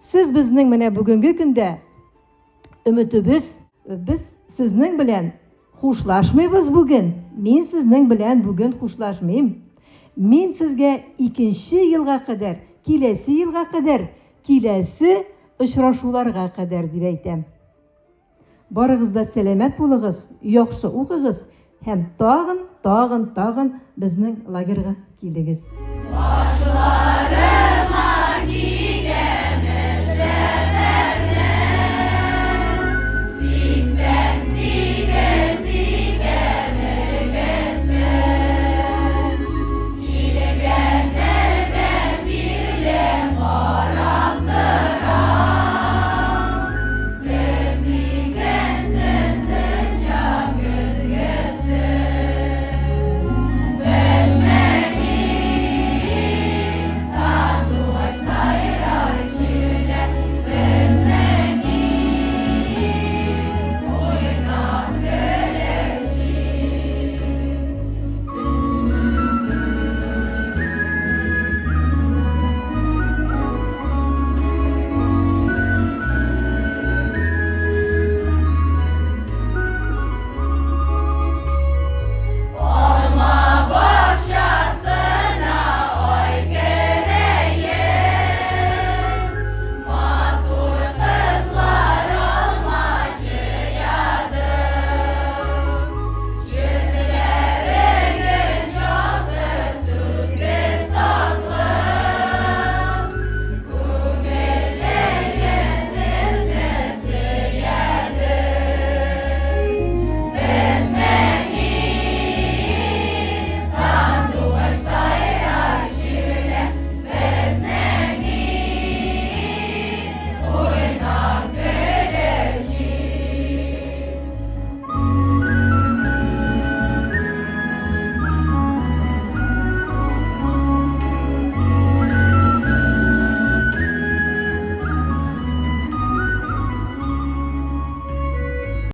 Сез безнең менә бүгенге көндә өметебез. Без сезнең белән хушлашмыйбыз бүген. Мин сезнең белән бүген хушлашмыйм. Мин сезгә икенче елга кадәр, киләсе елга кадәр, киләсе очрашуларга кадәр дип әйтәм. Барыгыз да сәламәт булыгыз, яхшы укыгыз һәм тагын, тагын, тагын безнең лагерьга килегез. Башлары!